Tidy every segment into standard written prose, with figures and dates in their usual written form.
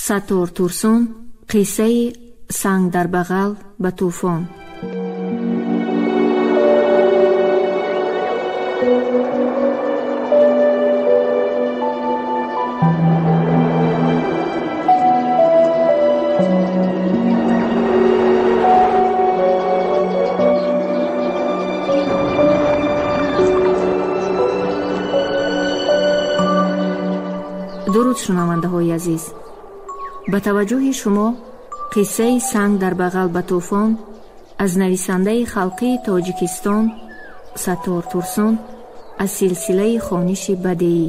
Саттор Турсун, қиссаи санг дар бағал ба тӯфон. Дуруд, шунавандаҳои азиз. Ба таваҷҷӯҳи шумо қиссаи санг дар бағал ба тӯфон аз нависандаи халқии Тоҷикистон Саттор Турсун аз силсилаи хониши бадеӣ.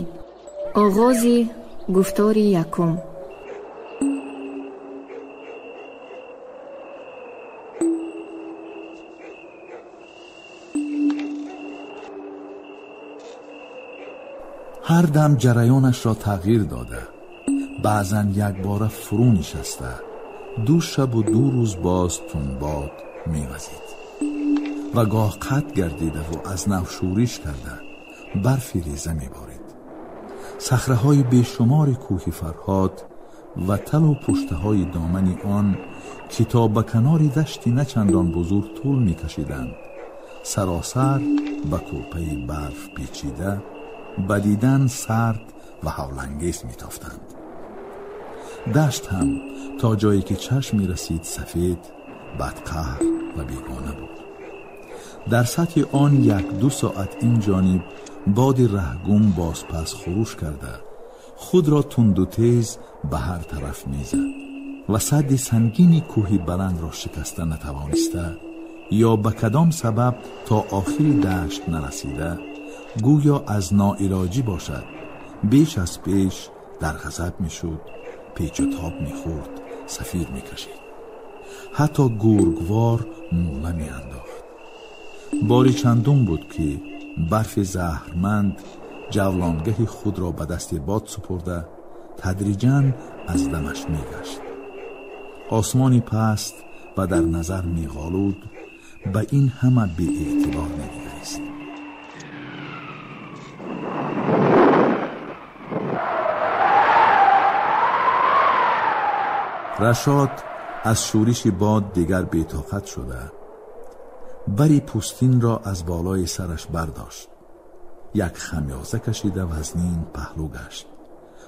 Оғози гуфтори якум. Ҳар дам ҷараёнашро тағйир дода, баъзан якбора фурӯ нишаста, 2 шабу 2 рӯз боз тунбод мевазид ва гоҳ қатъ гардидаву аз нав шӯриш карда барфи реза меборид. Сахраҳои бешумори кӯҳи Фарҳод ва талу пуштаҳои домани он, ки то ба канори дашти начандон бузург тӯл мекашиданд, саросар ба кӯрпаи барф печида, ба дидан сард ва ҳавлангез метофтанд. Дашт ҳам то ҷое ки чашм мерасид сафед, бадқаҳр ва бегона буд. Дар сатҳи он 1-2 соат ин ҷониб боди раҳгум бозпас хуруш карда, худро тунду тез ба ҳар тараф мезад ва садди сангини кӯҳи баландро шикаста натавониста ё ба кадом сабаб то охири дашт нарасида, гӯё аз ноилоҷӣ бошад, беш аз пеш дар ғазаб мешуд, печу тоб мехӯрд, сафир мекашид, ҳатто гургвор мӯла меандохт. Бори чандум буд, ки барфи заҳрманд ҷавлонгаҳи худро ба дасти бод супурда, тадриҷан аз дамаш мегашт. Осмони паст ва дар назар меғолуд ба ин ҳама беэътибор менигарист. Рашод аз шӯриши бод дигар бетоқат шуда, бари пӯстинро аз болои сараш бардошт, як хамёза кашида вазнин паҳлӯ гашт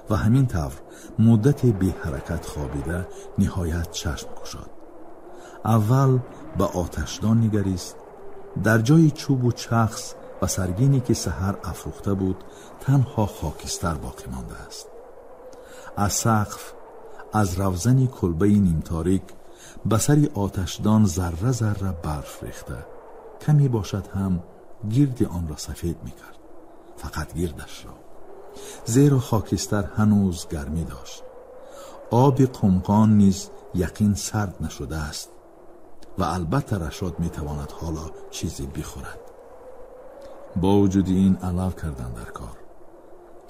ва ҳамин тавр муддате беҳаракат хобида ниҳоят чашм кушод. Аввал ба оташдон нигарист. Дар ҷои чӯбу чахс ва саргине ки саҳар афрӯхта буд, танҳо хокистар боқӣ мондааст. Аз сақф, аз равзани кулбаи нимторик ба сари оташдон зарра зарра барф рехта, каме бошад ҳам гирди онро сафед мекард, фақат гирдашро, зеро хокистар ҳанӯз гармӣ дошт. Оби қумқон низ яқин сард нашудааст ва албатта Рашод метавонад ҳоло чизе бихӯрад. Бо вуҷуди ин алав кардан дар кор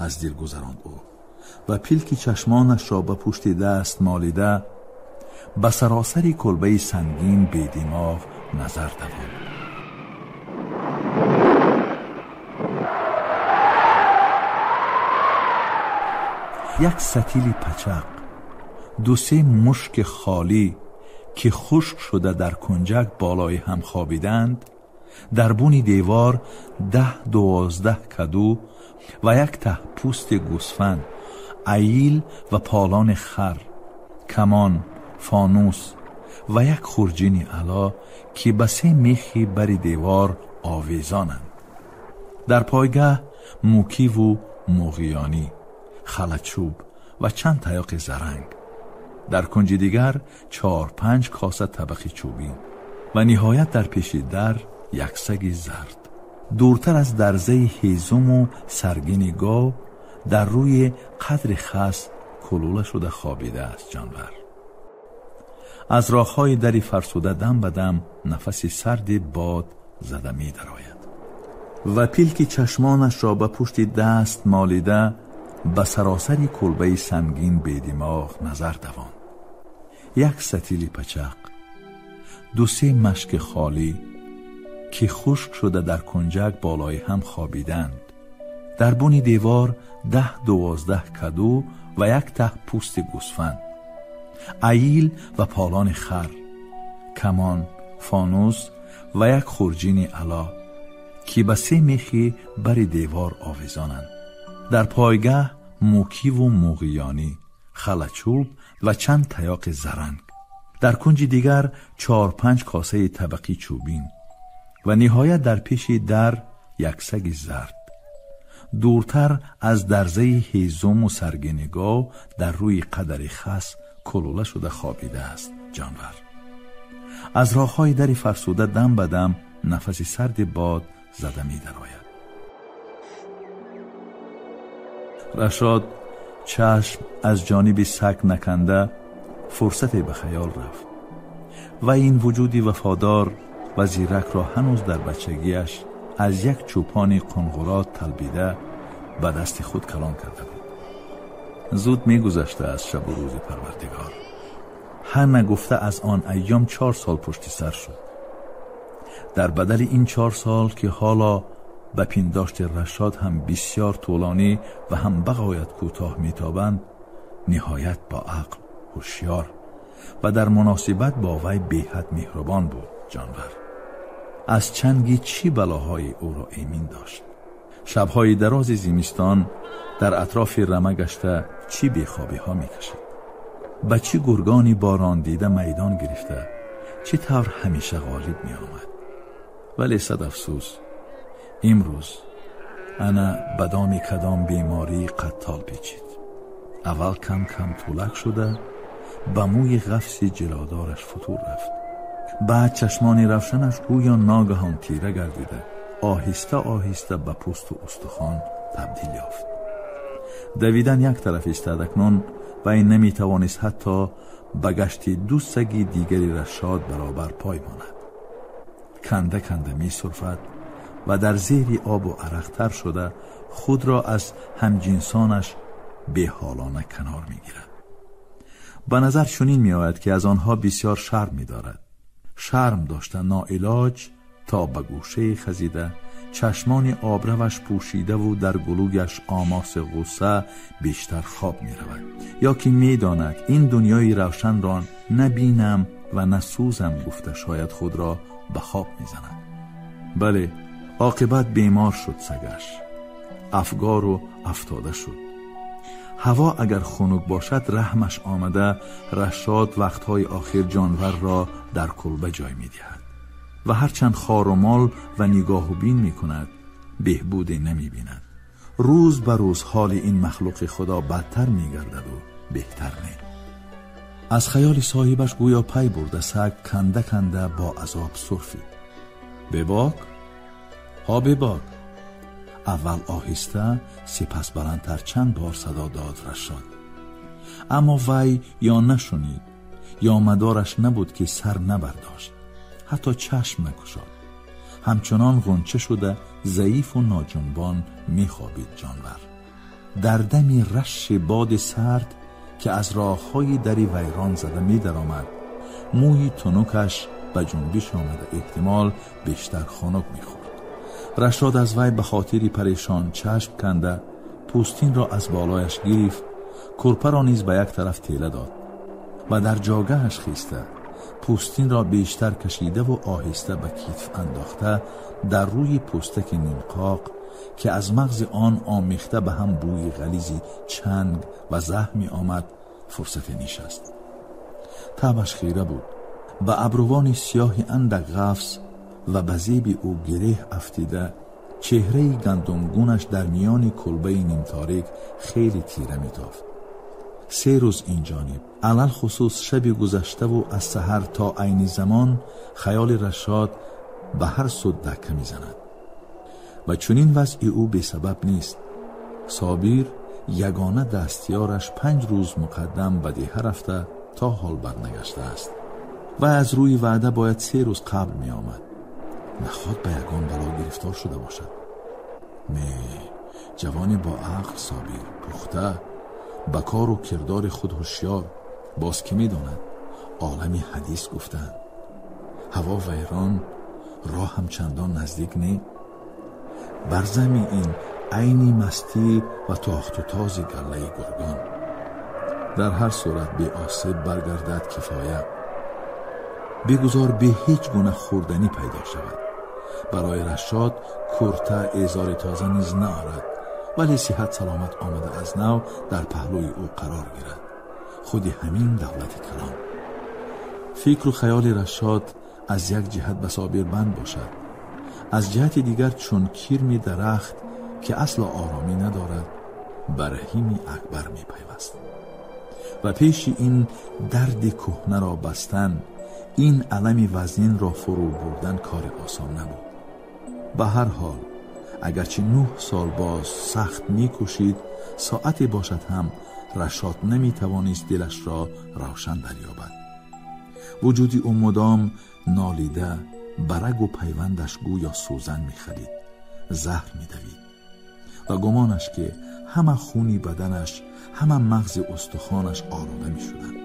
аз дил гузаронд ӯ ва пилки чашмонашро ба пушти даст молида ба саросари кулбаи сангин бедимоғ назар давонд. Як сатили пачақ, 2-3 мушки холӣ ки хушк шуда дар кунҷак болои ҳам хобиданд, дар буни девор 10-12 каду ва як таҳ пӯсти гӯсфанд, аил ва полони хар, камон, фонус ва як хурҷини ало ки ба 3 мехи бари девор овезонанд. Дар пойгаҳ мукиву муғиёнӣ, халачӯб ва чанд таёқи заранг. Дар кунҷи дигар 4-5 коса табақи чӯбин ва ниҳоят дар пеши дар як саги зард. Дуртар аз дарзаи ҳезуму саргини гов дар рӯи қадри хас кулула шуда хобидааст ҷонвар. Аз роҳҳои дари фарсуда дам ба дам нафаси сарди бод зада медарояд ва пилки чашмонашро ба пушти даст молида ба саросари кулбаи сангин бедимоғ назар давонд. Як сатили пачақ, 2-3 машки холӣ ки хушк шуда дар кунҷак болои ҳам хобиданд, дар буни девор 10-12 каду ва як таҳ пӯсти гӯсфанд, Аил ва полони хар, камон, фонус ва як хурҷини ало ки ба се мехи бари девор овезонанд. Дар пойгаҳ мӯкиву муғиёнӣ, халачӯб ва чанд таёқи заранг. Дар кунҷи дигар 4-5 косаи табақи чӯбин ва ниҳоят дар пеши дар як саги зард. Дуртар аз дарзаи ҳезуму саргини гов дар рӯи қадари хас кулула шуда хобидааст ҷонвар. Аз роҳҳои дари фарсуда дам ба дам нафаси сарди бод зада медарояд. Рашод чашм аз ҷониби саг наканда фурсате ба хаёл рафт ва ин вуҷуди вафодор ва зиракро ҳанӯз дар бачагиаш аз як чӯпони қунғурот талбида ба дасти худ калон карда буд. Зуд мегузашта аз шабу рӯзи Парвардигор. Ҳар нагуфта аз он айём 4 сол пушти сар шуд. Дар бадали ин 4 сол ки ҳоло ба пиндошти Рашод ҳам бисёр тӯлонӣ ва ҳам бағоят кӯтоҳ метобанд, ниҳоят бо ақл, ҳушёр ва дар муносибат бо вай беҳад меҳрубон буд ҷонвар. Аз чанги чӣ балоҳои ӯро эмин дошт. Шабҳои дарози зимистон дар атрофи рама гашта чӣ бехобиҳо мекашид. Ба чӣ гургони борон дида майдон гирифта, чӣ тавр ҳамеша ғолиб меомад. Вале сад афсӯс, имрӯз ана ба доми кадом бемории қаттол печид. Аввал кам кам тӯлак шуда ба мӯи ғафси ҷилодораш футур рафт. Баъд чашмони равшанаш гӯё ногаҳон тира гардида оҳиста оҳиста ба пӯсту устухон табдил ёфт. Давидан як тараф истад акнун вай наметавонист ҳатто ба гашти ду саги дигари Рашод баробар пой монад. Канда канда месурфад ва дар зери обу арақтар шуда худро аз ҳамҷинсонаш беҳолона канор мегирад. Ба назар чунин меояд ки аз онҳо бисёр шарм медорад. Шарм дошта ноилоҷ то ба гӯшаи хазида, чашмони обраваш пӯшидаву дар гулӯяш омоси ғусса бештар хоб меравад. Ё ки медонад ин дунёи равшанро набинам ва насӯзам гуфта шояд худро ба хоб мезанад. Бале, оқибат бемор шуд сагаш, афгору афтода шуд. Ҳаво агар хунук бошад раҳмаш омада Рашод вақтҳои охир ҷонварро дар кулба ҷой медиҳад ва ҳарчанд хору мол ва нигоҳу бин мекунад беҳбуде намебинад. Рӯз ба рӯз ҳоли ин махлуқи худо бадтар мегардаду беҳтар не. Аз хаёли соҳибаш гӯё пай бурда саг канда канда бо азоб сурфид. Бебок? Ҳо бебок! Аввал оҳиста, сипас баландтар чанд бор садо дод Рашод. Аммо вай ё нашунид, ё мадораш набуд ки сар набардошт, ҳатто чашм накушод. Ҳамчунон ғунча шуда заифу ноҷунбон мехобид ҷонвар. Дар дами раши боди сард ки аз роҳҳои дари вайрон зада медаромад, мӯи тунукаш ба ҷунбиш омада эҳтимол бештар хунук мехӯрд. Рашод аз вай ба хотири парешон чашм канда пӯстинро аз болояш гирифт, курпаро низ ба як тараф тела дод ва дар ҷогаҳаш хиста пӯстинро бештар кашидаву оҳиста ба китф андохта дар рӯи пӯстаки нимқоқ ки аз мағзи он омехта ба ҳам бӯи ғализи чанг ва заҳм меомад фурсате нишаст. Табаш хира буд. Ба абрувони сиёҳи андак ғафс ва ба зеби ӯ гиреҳ афтида чеҳраи гандумгунаш дар миёни кулбаи нимторик хеле тира метофт. 3 рӯз ин ҷониб, алалхусус шаби гузаштаву аз саҳар то айни замон хаёли Рашод ба ҳар су дакка мезанад ва чунин вазъи ӯ бесабаб нест. Собир ягона дастёраш 5 рӯз муқаддам ба деҳа рафта то ҳол барнагаштааст ва аз рӯи ваъда бояд 3 рӯз қабл меомад. Наход ба ягон бало гирифтор шуда бошад. Не, ҷавони бо ақл Собир, пухта, ба кору кирдори худ ҳушёр, боз ки медонад олами ҳадис гуфтанд. Ҳаво вайрон, роҳ ҳам чандон наздик не. Бар зами ин айни мастӣ ва тохту този галлаи гургон. Дар ҳар сурат беосеб баргардад кифоя. Бигузор бе ҳеҷ гуна хӯрданӣ пайдо шавад. Барои Рашод курта эзори тоза низ наорад, вале сиҳат саломат омада аз нав дар паҳлӯи ӯ қарор гирад. Худи ҳамин давлати калон. Фикру хаёли Рашод аз як ҷиҳат ба Собир банд бошад, аз ҷиҳати дигар чун кирми дарахт ки асло оромӣ надорад ба Раҳими Акбар мепайваст ва пеши ин дарди кӯҳнаро бастан, ин алами вазнинро фурӯ бурдан кори осон набуд. Ба ҳар ҳол агарчи 9 сол боз сахт мекӯшид, соате бошад ҳам Рашод наметавонист дилашро равшан дарёбад. Вуҷуди ӯ мудом нолида, барагу пайвандаш гӯё сӯзан мехалид, заҳр медавид ва гумонаш ки ҳама хуни баданаш, ҳама мағзи устухонаш олуда мешуданд.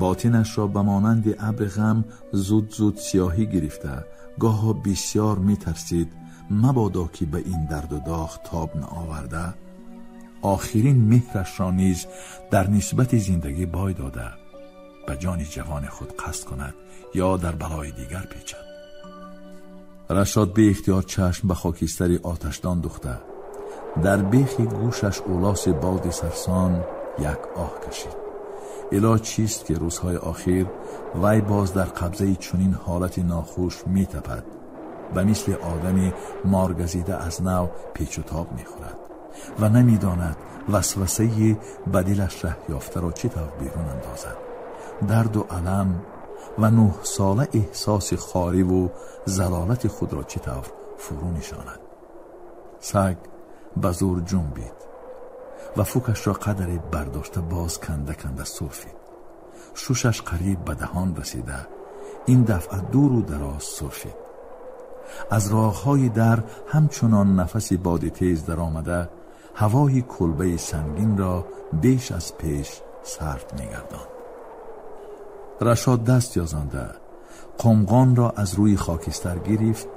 Ботинашро ба монанди абри ғам зуд-зуд сиёҳӣ гирифта, гоҳо бисёр метарсид мабодо ки ба ин дарду доғ тоб наоварда, охирин меҳрашро низ дар нисбати зиндагӣ бой дода, ба ҷони ҷавони худ қасд кунад ё дар балои дигар печад. Рашод беихтиёр чашм ба хокистари оташдон духта, дар бехи гӯшаш улоси боди сарсон як оҳ кашид. Илоҷ чист ки рӯзҳои охир вай боз дар қабзаи чунин ҳолати нохуш метапад, ба мисли одами моргазида аз нав печу тоб мехӯрад ва намедонад васвасаи ба дилаш раҳ ёфтаро чӣ тавр берун андозад. Дарду алам ва 9 сола эҳсоси хориву залолати худро чӣ тавр фурӯ нишонад. Саг ба зӯр ҷунбид ва фукашро қадаре бардошта боз канда канда сурфид. Шушаш қариб ба даҳон расида, ин дафъа дуру дароз сурфид. Аз роғҳои дар ҳамчунон нафаси боди тез даромада, ҳавои кулбаи сангинро беш аз пеш сард мегардонд. Рашод даст ёзонда қумғонро аз рӯи хокистар гирифт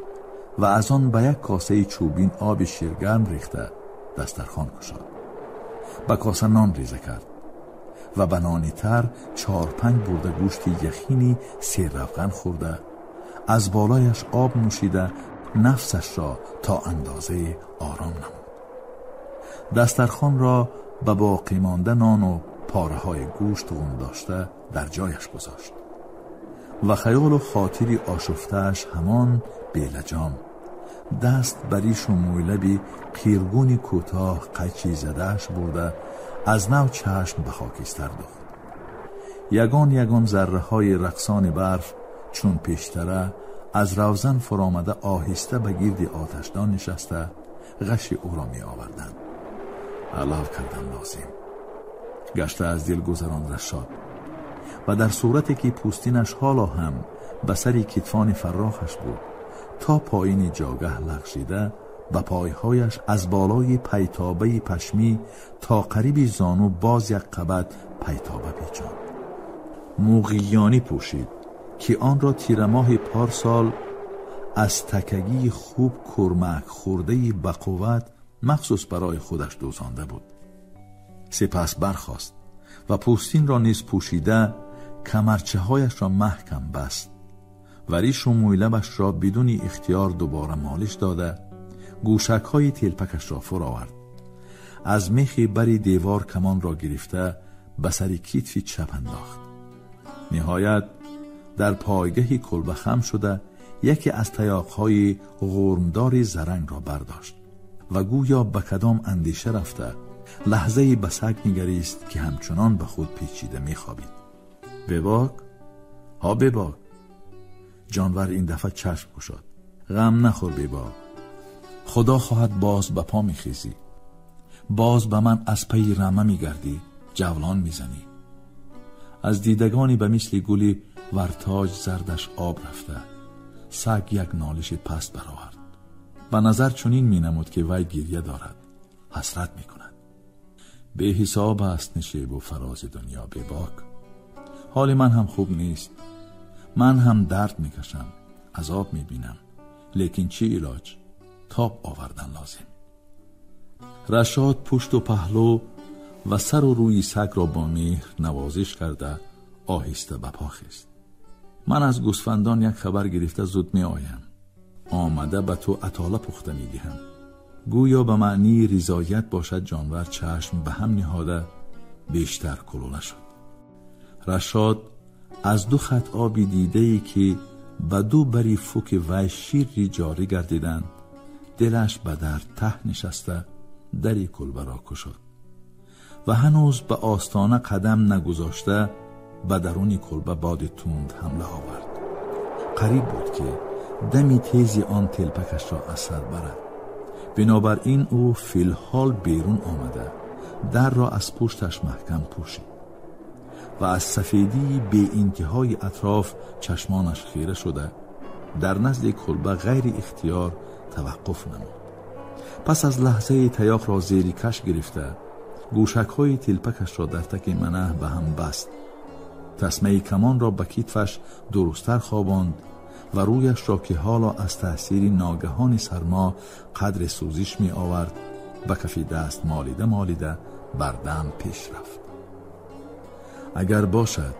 ва аз он ба як косаи чӯбин оби ширгарм рехта дастархон кушод. Ба коса нон реза кард ва ба нони тар 4-5 бурда гӯшти яхини серравған хӯрда, аз болояш об нӯшида, нафсашро то андозае ором намуд. Дастархонро ба боқимонда нону пораҳои гӯшт ғундошта дар ҷояш гузошт ва хаёлу хотири ошуфтааш ҳамон белаҷом даст ба ришу мӯйлаби қиргуни кӯтоҳ қайчи задааш бурда, аз нав чашм ба хокистар духт. Ягон ягон зарраҳои рақсони барф чун пештара аз равзан фуромада, оҳиста ба гирди оташдон нишаста, ғаши ӯро меоварданд. Алав кардан лозим гашта аз дил гузарон Рашод ва дар сурате ки пӯстинаш ҳоло ҳам ба сари китфони фаррохаш буд, то поини ҷогаҳ лағжида, ба пойҳояш аз болои пайтобаи пашмӣ то қариби зону боз як қабат пайтоба печонд. Муғиёнӣ пӯшид ки онро тирамоҳи парсол аз такагии хуб курмак хӯрдаи бақувват махсус барои худаш дӯзонда буд. Сипас бархост ва пӯстинро низ пӯшида, камарчаҳояшро маҳкам баст ва ришу мӯйлабашро бидуни ихтиёр дубора молиш дода, гӯшакҳои телпакашро фуровард. Аз мехи бари девор камонро гирифта, ба сари китфи чап андохт. Ниҳоят дар пойгаҳи кулба хам шуда, яке аз таёқҳои ғурмдори зарангро бардошт ва гӯё ба кадом андеша рафта, лаҳзае ба саг нигарист, ки ҳамчунон ба худ печида мехобид. Бебок, ҳо бебок! Ҷонвар ин дафъа чашм кушод. Ғам нахӯр, бебок, худо хоҳад боз ба по мехезӣ, боз ба ман аз пайи рама мегардӣ, ҷавлон мезанӣ. Аз дидагони ба мисли гули вартоҷ зардаш об рафта, саг як нолиши паст баровард. Ба назар чунин менамуд, ки вай гирья дорад, ҳасрат мекунад. Беҳисоб аст нишебу фарози дунё, бебок. Ҳоли ман ҳам хуб нест, ман ҳам дард мекашам, азоб мебинам, лекин чӣ илоҷ, тоб овардан лозим. Рашод пушту паҳлӯ و سر و روی سگ را با مهر نوازش کرده آهسته به پا خیست. من از گوسفندان یک خبر گرفته زود می آیم. آمده به تو عطاله پخته می دهم. گویا به معنی رضایت باشد. جانور چشم به هم نهاده بیشتر کلوله شد. رشاد از دو خط آبی دیده‌ای که به دو بری فوک وی شیری جاری گردیدند، دلش به در ته نشسته دری کلبه را کشاد و هنوز به آستانه قدم نگذاشته به درون کلبه باد تند حمله آورد. قریب بود که دمی تیزی آن تلپکش را از سر برد. بنابراین او فیلحال بیرون آمده در را از پشتش محکم پوشید و از سفیدی به انتهای اطراف چشمانش خیره شده در نزد کلبه غیر اختیار توقف نمود. پس از لحظه تیاق را زیر کش گرفته گوشک های تلپکش را در تک منه به هم بست، تسمه کمان را به کتفش درستتر خواباند و رویش را که حالا از تأثیر ناگهان سرما قدر سوزش می آورد به کف دست مالیده مالیده بردم پیش رفت. اگر باشد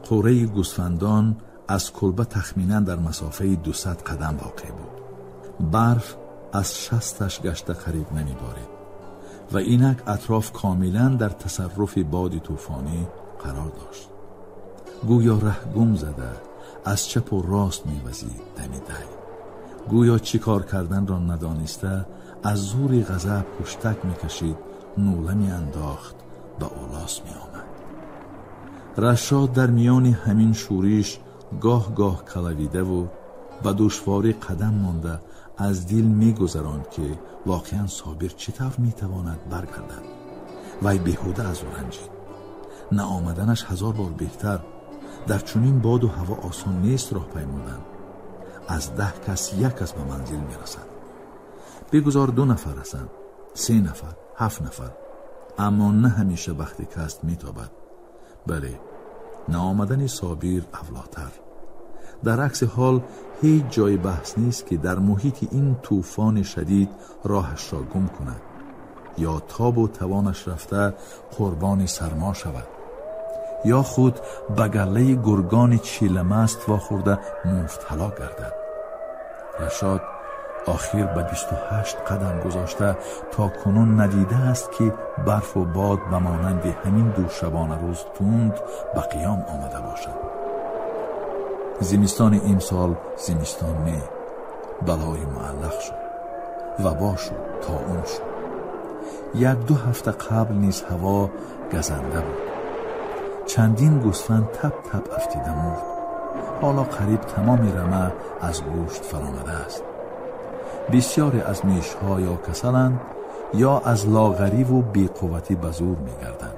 قوره گوسفندان از کلبه تخمیناً در مسافه 200 قدم واقع بود. برف از شستش گشته قریب نمی بارید و اینک اطراف کاملا در تصرف باد طوفانی قرار داشت. گویا ره گم زده از چپ و راست می‌وزید دمی دی. گویا چی کار کردن را ندانسته از زور غضب پشتک می‌کشید، نوله می‌انداخت، به اولاس می‌آمد. رشاد در میان همین شورش گاه گاه کلویده و به دشواری قدم مانده از دل می‌گذراند که واقعا صابر چطور می‌تواند برگردد. وی بیهوده از او رنجید. نه آمدنش 1000 بار بهتر. در چنین باد و هوا آسان نیست راه پیمودن. از 10 کس یک کس به منزل میرسد. بگذار 2 نفر رسند، 3 نفر، 7 نفر، اما نه همیشه وقتی کس میتابد. بله، نه آمدن صابر اولاتر. در عکس حال هیچ جای بحث نیست که در محیط این طوفان شدید راهش را گم کند یا تاب و توانش رفته قربان سرما شود یا خود به گله گرگان چیلمست واخورده مفتلا گردد. رشاد آخر به 28 قدم گذاشته تا کنون ندیده است که برف و باد به مانند همین 2 شبانه روز تند به قیام آمده باشد. زمستان امسال زمستان نه، بلای معلق شد، وبا شد، طاعون شد. 1-2 هفته قبل نیز هوا گزنده بود. چندین گوسفند تپ تپ افتیده مرد. حالا قریب تمام رمه از گوشت فرامده است. بسیاری از میشها یا کسلند یا از لاغری و بیقوتی به زور میگردند.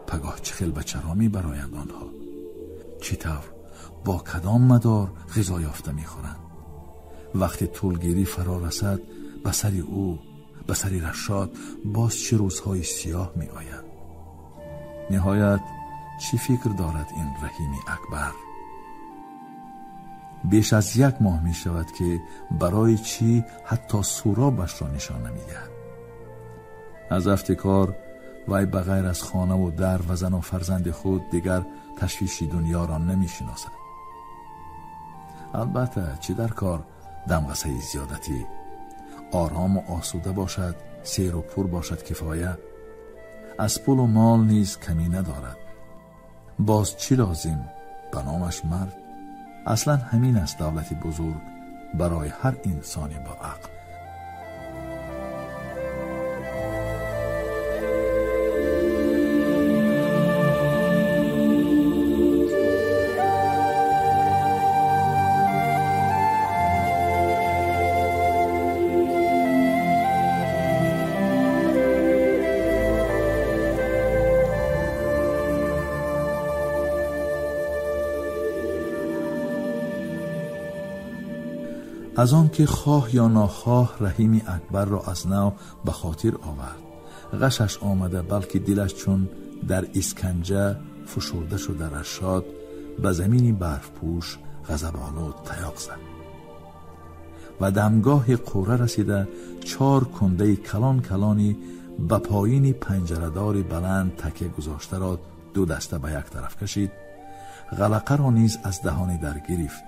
پگاه چه خیل به چرا میبرایند آنها؟ چطور با کدام مدار غذا یافته میخورند؟ وقتی طولگیری فرا رسد به سر او، به سر رشاد باز چه روزهای سیاه میآید. نهایت چی فکر دارد این رحیم اکبر؟ بیش از 1 ماه می شود که برای چی حتی سورابش را نشان نمی دهد. از افتکار وی بغیر از خانه و در و زن و فرزند خود دیگر تشویش دنیا را نمی شناسد. البته چی در کار دمغسه زیادتی، آرام و آسوده باشد، سیر و پر باشد کفایه. از پول و مال نیز کمی ندارد. باز چی لازم؟ به نامش مرد. اصلا همین است دولت بزرگ برای هر انسانی با عقل. از آن که خواه یا ناخواه رحیم اکبر را از نو به خاطر آورد، غشش آمده، بلکه دلش چون در اسکنجه فشرده شده رشاد به زمین برف پوش غضب آلود تیاق زد و دمگاه قوره رسیده 4 کنده کلان کلانی ба поини панҷарадори баланд такя гузошта ро ду даста ба як тараф кашид, ғалақаро низ аз даҳони дар гирифт.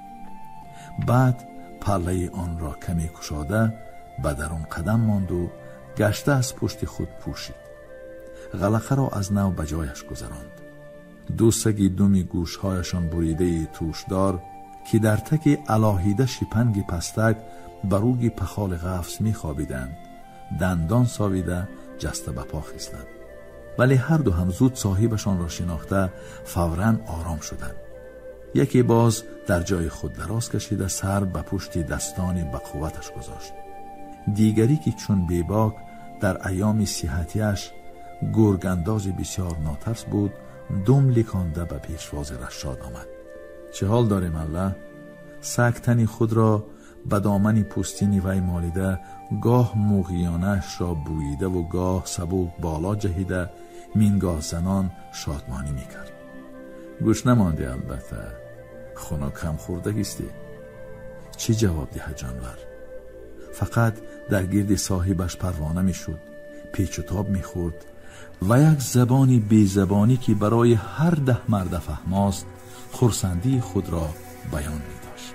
Баъд паллаи онро каме кушода ба дарун қадам монду гашта аз пушти худ пӯшид. Ғалақаро аз нав ба ҷояш гузаронд. Ду саги думи гӯшҳояшон буридаи тӯшдор, ки дар таки алоҳида шипанги пастак ба рӯги пахоли ғафс мехобиданд, дандон совида ҷаста ба по хистанд. Вале ҳар ду ҳам зуд соҳибашонро шинохта фавран ором шуданд. Яке боз дар ҷои худ дароз кашида сар ба пушти дастони ба қувваташ гузошт. Дигаре ки чун бебок дар айёми сиҳатияш гургандози бисёр нотарс буд, дум ликонда ба пешвози Рашод омад. Чӣ ҳол дорем, алла? Саг тани худро ба домани пӯстини вай молида, гоҳ муғиёнаашро бӯидаву гоҳ сабук боло ҷаҳида, мингоҳ занон шодмонӣ мекард. Гӯш намонди, албатта, хунук ҳам хӯрдагистӣ. Чӣ ҷавоб диҳад ҷонвар? Фақат дар гирди соҳибаш парвона мешуд, печу тоб мехӯрд ва як забони безабонӣ ки барои ҳар 10 марда фаҳмост, хурсандии худро баён медошт.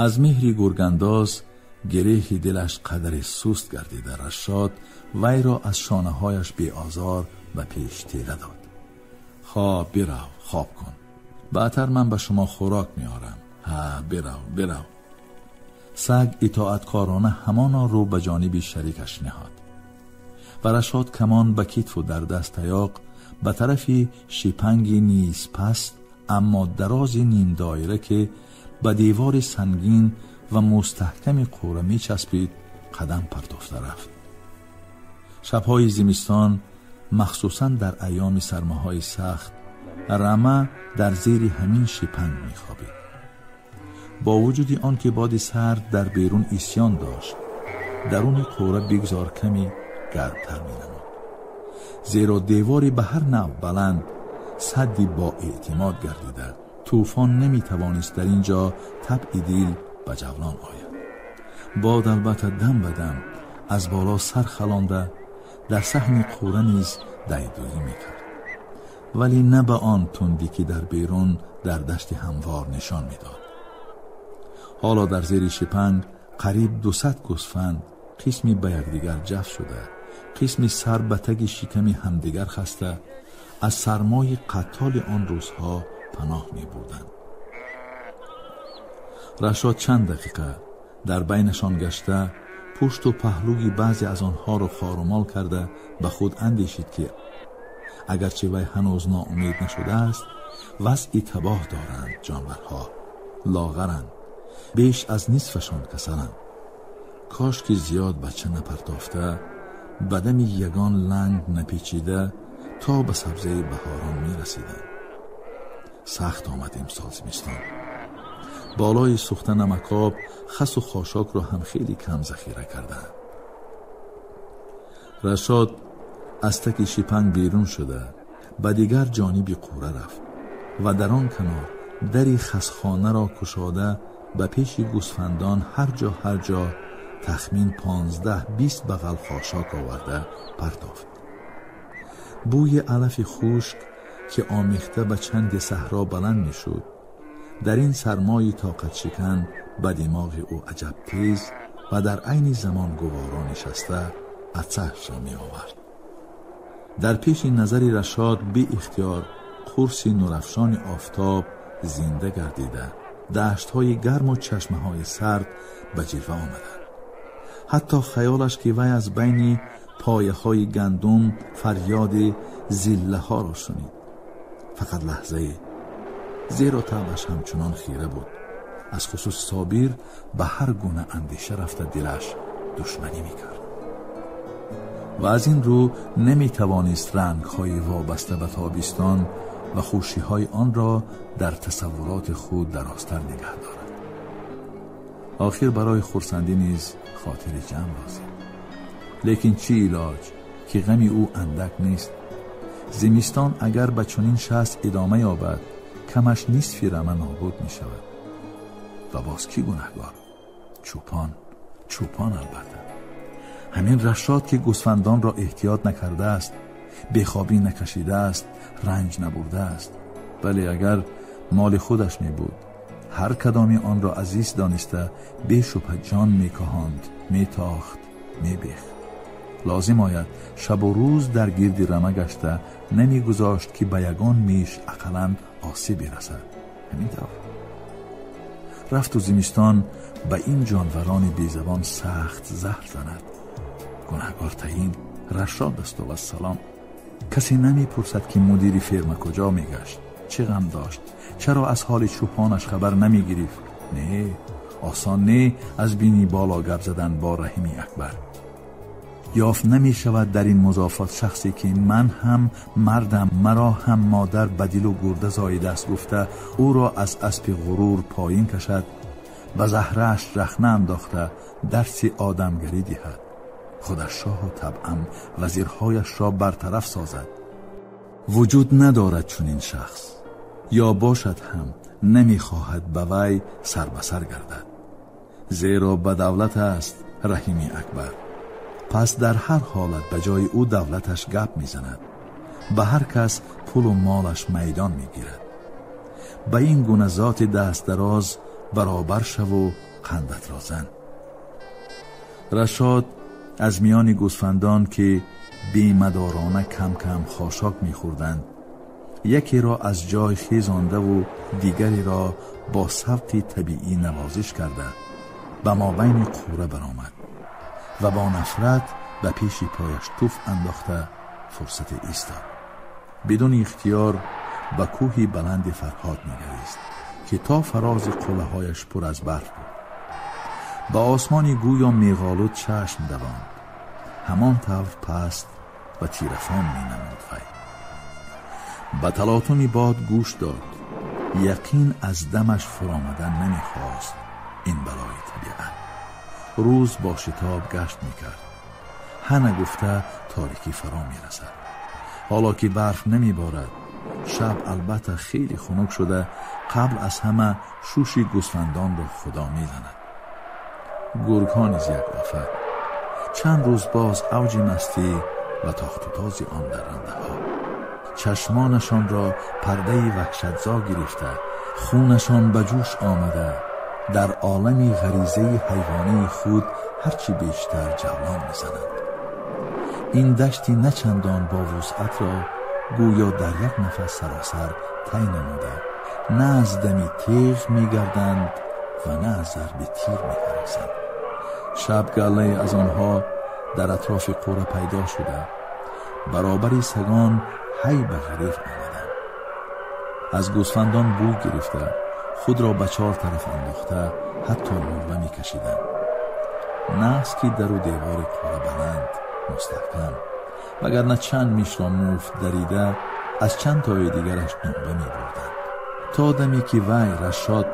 Аз меҳри гургандоз гиреҳи дилаш қадре суст гардида, Рашод вайро аз шонаҳояш беозор ба пеш тела дод. Хоб бирав, хоб кун, баъдтар ман ба шумо хӯрок меорам. Ҳа, бирав, бирав. Саг итоаткорона ҳамоно рӯ ба ҷониби шарикаш ниҳод ва Рашод камон ба китфу дар даст таёқ ба тарафи шипанги низ паст, аммо дарози нимдоира ки ба девори сангин ва мустаҳками қӯра мечаспид, қадам партофта рафт. Шабҳои зимистон, махсусан дар айёми сармаҳои сахт, рама дар зери ҳамин шипанг мехобид. Бо вуҷуди он ки боди сард дар берун исьён дошт, даруни қӯра бигзор ками гармтар менамуд, зеро девори ба ҳар нав баланд садди боэътимод гардида, тӯфон наметавонист дар ин ҷо табъи дил ба ҷавлон ояд. Бод албатта дам ба дам аз боло сар халонда дар саҳни қӯра низ дайдӯӣ мекард, вале на ба он тундӣ ки дар берун дар дашти ҳамвор нишон медод. Ҳоло дар зери шипанг қариб 200 гӯсфанд қисми ба якдигар ҷафт шуда, қисми сар ба таги шиками ҳамдигар хаста, аз сармои қаттоли он рӯзҳо паноҳ мебурданд. Рашод чанд дақиқа дар байнашон гашта, пушту паҳлӯи баъзе аз онҳоро хорумол карда ба худ андешид ки агарчи вай ҳанӯз ноумед нашудааст, вазъи табоҳ доранд ҷонварҳо, лоғаранд, беш аз нисфашон касаланд. Кош ки зиёд бача напартофта, ба дами ягон ланг напечида то ба сабзаи баҳорон мерасиданд. Сахт омад имсол зимистон. Болои сӯхта намакоб хасу хошокро ҳам хеле кам захира карданд. Рашод аз таки шипанг берун шуда ба дигар ҷониби қӯра рафт ва дар он канор дари хасхонаро кушода ба пеши гӯсфандон ҳар ҷо ҳар ҷо тахмин 15-20 бағал хошок оварда партофт. Бӯи алафи хушк ки омехта ба чанди саҳро баланд мешуд, дар ин сармои тоқатшикан ба димоғи ӯ аҷаб тез ва дар айни замон гуворо нишаста атсаҳшро меовард. Дар пеши назари Рашод беихтиёр қурси нурафшони офтоб зинда гардида, даштҳои гарму чашмаҳои сард ба ҷилва омаданд. Ҳатто хаёлаш ки вай аз байни пояҳои гандум фарёди зиллаҳоро шунид. Фақат лаҳзае, зеро табаш ҳамчунон хира буд. Аз хусус Собир ба ҳар гуна андеша рафта дилаш душманӣ мекард ва аз ин рӯ наметавонист рангҳои вобаста ба тобистон ва хушиҳои онро дар тасаввуроти худ дарозтар нигаҳ дорад. Охир барои хурсандӣ низ хотири ҷамъ лозим. Лекин чӣ илоҷ ки ғами ӯ андак нест. Зимистон агар ба чунин шаст идома ёбад, камаш нисфи рама нобуд мешавад. Ва боз кӣ гунаҳгор? Чӯпон, чӯпон албатта. Ҳамин Рашод ки гӯсфандонро эҳтиёт накардааст, бехобӣ накашидааст, ранҷ набурдааст. Вале агар моли худаш мебуд, ҳар кадоми онро азиз дониста бешубҳа ҷон мекоҳонд, метохт, мебехт. Лозим ояд шабу рӯз дар гирди рама гашта намегузошт ки ба ягон миш ақаллан осеб расад. Ҳамин тавр рафту зимистон ба ин ҷонварони безабон сахт заҳр занад. Гунаҳгор таъин Рашод аст ва вассалом. Касе намепурсад ки мудири ферма куҷо мегашт, чӣ ғам дошт, чаро аз ҳоли чӯпонаш хабар намегирифт. Не, осон не аз бини боло гап задан бо Раҳими Акбар. Ёфт намешавад дар ин музофот шахсе ки ман ҳам мардам, маро ҳам модар ба дилу гурда зоидааст гуфта ӯро аз аспи ғурур поин кашад, ба заҳрааш рахна андохта дарси одамгарӣ диҳад, худаш шоҳу табъан вазирҳояшро бартараф созад. Вуҷуд надорад чунин шахс, ё бошад ҳам намехоҳад ба вай сар ба сар гардад, зеро ба давлат аст Раҳими Акбар. Пас дар ҳар ҳолат ба ҷои ӯ давлаташ гап мезанад, ба ҳар кас пулу молаш майдон мегирад. Ба ин гуна зоти дастдароз баробар шаву қандатро зан. Рашод аз миёни гӯсфандон ки бемадорона кам-кам хошок мехӯрданд, якеро аз ҷой хезондаву дигареро бо савти табиӣ навозиш карда ба мобайни қура баромад ва бо нафрат ба пеши пояш туф андохта фурсате истод. Бидуни ихтиёр ба кӯҳи баланди Фарҳод нигарист ки то фарози қуллаҳояш пур аз барф буд. Ба осмони гӯё меғолуд чашм давонд. Ҳамон тавр паст ва тирафон менамуд вай. Ба талотуми бод гӯш дод. Яқин аз дамаш фуромадан намехост ин балои табиат. Рӯз бо шитоб гашт мекард. Ҳана гуфта торикӣ фаро мерасад. Ҳоло ки барф намеборад, шаб албатта хеле хунук шуда, қабл аз ҳама шӯши гӯсфандонро худо мезанад. Гургҳо низ як офат. Чанд рӯз боз авҷи мастӣ ва тохтутози он дарандаҳо. Чашмонашонро пардаи ваҳшатзо гирифта, хунашон ба ҷӯш омада, дар олами ғаризаи ҳайвонии худ ҳарчи бештар ҷавлон мезананд. Ин дашти начандон бо вусъатро гӯё дар як нафас саросар тай намуда, на аз дами теғ мегарданд ва на аз зарби тир меҳаросанд. Шаб галлае аз онҳо дар атрофи қура пайдо шуда, баробари сагон ҳай ба ғариф омаданд. Аз гӯсфандон бӯй гирифта, худро ба чор тараф андохта, ҳатто лӯла мекашиданд. Наст ки дару девори қура баланд, мустаҳкам, вагарна чанд мишро муфт дарида аз чанд тои дигараш думба мебурданд. То даме ки вай Рашод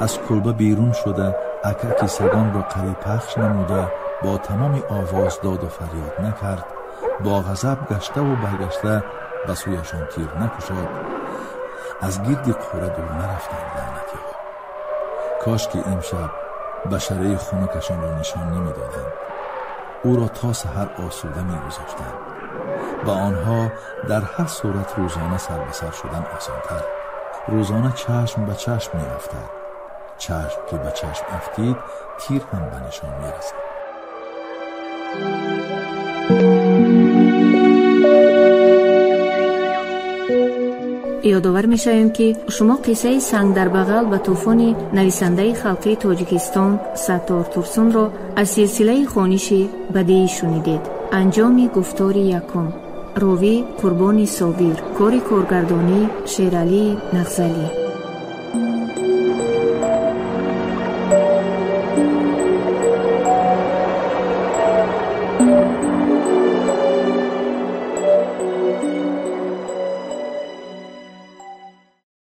аз кулба берун шуда, акаки сагонро қариб пахш намуда, бо тамоми овоз доду фарёд накард, бо ғазаб гаштаву баргашта ба сӯяшон тир накушод, аз гирди қура дур нарафтанд лаънатиҳо. Кош ки имшаб башараи хунукашонро нишон намедоданд, ӯро то саҳар осуда мегузоштанд. Ба онҳо дар ҳар сурат рӯзона сар ба сар шудан осонтар. Рӯзона чашм ба чашм меафтад. Чашм ки ба чашм афтид, тир ҳам ба нишон мерасад. Ёдовар мешавем, ки шумо қиссаи санг дар бағал ба тӯфони нависандаи халқии Тоҷикистон Саттор Турсунро аз силсилаи хониши бадеӣ шунидед. Анҷоми гуфтори якум. Ровӣ Қурбони Собир, кори коргардонӣ Шералии Нағзалӣ.